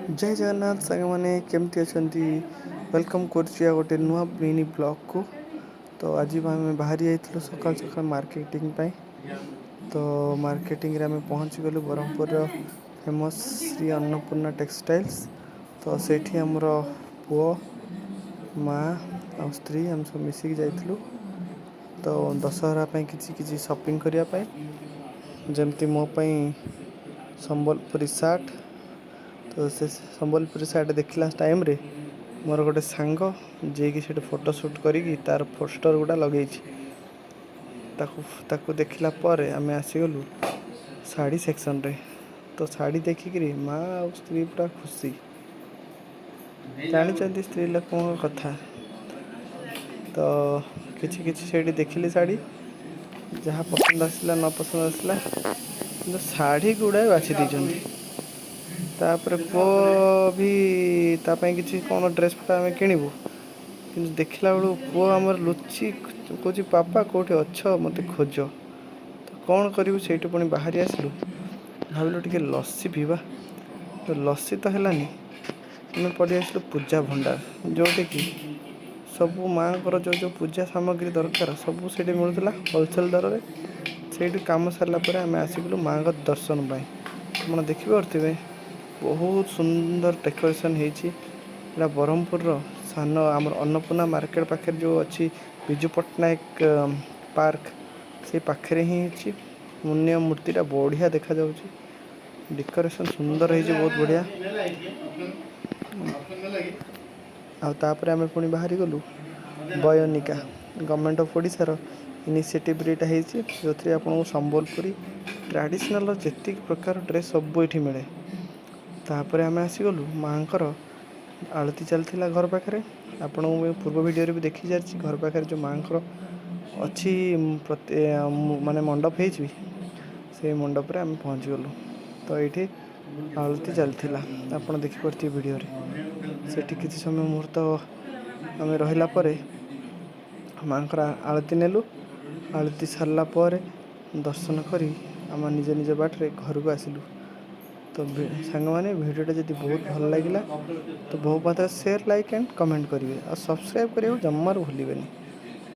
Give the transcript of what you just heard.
ଜୟ ଜଗନ୍ନାଥ ସାଙ୍ଗମାନେ, କେମିତି ଅଛନ୍ତି? Welcome କରୁଛି ଆଉ ଗୋଟେ ନୂଆ ମିନି ବ୍ଲଗ୍କୁ। ତ ଆଜି ଆମେ ବାହାରି ଯାଇଥିଲୁ ସକାଳୁ ସକାଳୁ ମାର୍କେଟିଂ ପାଇଁ। ତ ମାର୍କେଟିଂରେ ଆମେ ପହଞ୍ଚିଗଲୁ ବ୍ରହ୍ମପୁରର ଫେମସ୍ ଶ୍ରୀ ଅନ୍ନପୂର୍ଣ୍ଣା ଟେକ୍ସଟାଇଲ୍ସ। ତ ସେଇଠି ଆମର ପୁଅ, ମା ଆଉ ସ୍ତ୍ରୀ, ଆମେ ସବୁ ମିଶିକି ଯାଇଥିଲୁ ତ ଦଶହରା ପାଇଁ କିଛି କିଛି ସପିଂ କରିବା ପାଇଁ। ଯେମିତି ମୋ ପାଇଁ ସମ୍ବଲପୁରୀ ସାର୍ଟ। ତ ସେ ସମ୍ବଲପୁରୀ ସାର୍ଟ ଦେଖିଲା ଟାଇମ୍ରେ ମୋର ଗୋଟେ ସାଙ୍ଗ, ଯିଏକି ସେଠି ଫଟୋ ସୁଟ୍ କରିକି ତାର ପୋଷ୍ଟର ଗୁଡ଼ା ଲଗେଇଛି, ତାକୁ ତାକୁ ଦେଖିଲା ପରେ ଆମେ ଆସିଗଲୁ ଶାଢ଼ୀ ସେକ୍ସନରେ। ତ ଶାଢ଼ୀ ଦେଖିକିରି ମା ଆଉ ସ୍ତ୍ରୀ ପୁରା ଖୁସି। ଜାଣିଛନ୍ତି ସ୍ତ୍ରୀ ଲୋକଙ୍କ କଥା। ତ କିଛି କିଛି ସେଇଠି ଦେଖିଲି ଶାଢ଼ୀ, ଯାହା ପସନ୍ଦ ଆସିଲା, ନ ପସନ୍ଦ ଆସିଲା, କିନ୍ତୁ ଶାଢ଼ୀ ଗୁଡ଼ାଏ ବାଛି ଦେଇଛନ୍ତି। ତାପରେ ପୁଅ ବି ତା ପାଇଁ କିଛି କ'ଣ ଡ୍ରେସ୍ ପଟା ଆମେ କିଣିବୁ। କିନ୍ତୁ ଦେଖିଲା ବେଳକୁ ପୁଅ ଆମର ଲୁଚି କହୁଛି, "ବାପା, କେଉଁଠି ଅଛ? ମୋତେ ଖୋଜ।" ତ କ'ଣ କରିବୁ, ସେଇଠୁ ପୁଣି ବାହାରି ଆସିଲୁ। ଭାବିଲୁ ଟିକେ ଲସି ପିଇବା। ତ ଲସି ତ ହେଲାନି, ଆମେ ପଳେଇ ଆସିଲୁ ପୂଜା ଭଣ୍ଡାର, ଯେଉଁଠିକି ସବୁ ମାଆଙ୍କର ଯେଉଁ ଯେଉଁ ପୂଜା ସାମଗ୍ରୀ ଦରକାର, ସବୁ ସେଇଠି ମିଳୁଥିଲା ହୋଲସେଲ୍ ଦରରେ। ସେଇଠି କାମ ସାରିଲା ପରେ ଆମେ ଆସିଗଲୁ ମାଆଙ୍କ ଦର୍ଶନ ପାଇଁ। ଆପଣ ଦେଖିପାରୁଥିବେ, ବହୁତ ସୁନ୍ଦର ଡେକୋରେସନ୍ ହେଇଛି। ଏଇଟା ବ୍ରହ୍ମପୁରର ସାନ ଆମର ଅନ୍ନପୂର୍ଣ୍ଣା ମାର୍କେଟ ପାଖରେ ଯେଉଁ ଅଛି ବିଜୁ ପଟ୍ଟନାୟକ ପାର୍କ, ସେଇ ପାଖରେ ହିଁ ହେଇଛି। ମୁନିଆ ମୂର୍ତ୍ତିଟା ବଢ଼ିଆ ଦେଖାଯାଉଛି। ଡେକୋରେସନ୍ ସୁନ୍ଦର ହେଇଛି, ବହୁତ ବଢ଼ିଆ। ଆଉ ତାପରେ ଆମେ ପୁଣି ବାହାରି ଗଲୁ ବୟନିକା। ଗଭର୍ଣ୍ଣମେଣ୍ଟ ଅଫ୍ ଓଡ଼ିଶାର ଇନିସିଏଟିଭ୍ରେ ଏଇଟା ହେଇଛି, ଯେଉଁଥିରେ ଆପଣଙ୍କୁ ସମ୍ବଲପୁରୀ ଟ୍ରାଡ଼ିସନାଲ୍ର ଯେତିକି ପ୍ରକାର ଡ୍ରେସ୍ ସବୁ ଏଇଠି ମିଳେ। ତାପରେ ଆମେ ଆସିଗଲୁ, ମାଆଙ୍କର ଆଳତି ଚାଲିଥିଲା ଘର ପାଖରେ। ଆପଣଙ୍କୁ ମୁଁ ପୂର୍ବ ଭିଡ଼ିଓରେ ବି ଦେଖି ସାରିଛି। ଘର ପାଖରେ ଯେଉଁ ମାଆଙ୍କର ଅଛି ପ୍ରତି ମାନେ ମଣ୍ଡପ ହେଇଛି, ସେଇ ମଣ୍ଡପରେ ଆମେ ପହଞ୍ଚିଗଲୁ। ତ ଏଇଠି ଆଳତି ଚାଲିଥିଲା, ଆପଣ ଦେଖିପାରୁଥିବେ ଭିଡ଼ିଓରେ। ସେଠି କିଛି ସମୟ ମୁହୂର୍ତ୍ତ ଆମେ ରହିଲା ପରେ ମାଆଙ୍କର ଆଳତି ନେଲୁ। ଆଳତି ସାରିଲା ପରେ ଦର୍ଶନ କରି ଆମ ନିଜ ନିଜ ବାଟରେ ଘରକୁ ଆସିଲୁ। ତ ସାଙ୍ଗମାନେ, ଭିଡ଼ିଓଟା ଯଦି ବହୁତ ଭଲ ଲାଗିଲା, ତ ବହୁ ମାତ୍ରାରେ ସେୟାର, ଲାଇକ୍ ଆଣ୍ଡ କମେଣ୍ଟ କରିବେ ଆଉ ସବସ୍କ୍ରାଇବ୍ କରିବାକୁ ଜମାରୁ ଭୁଲିବେନି।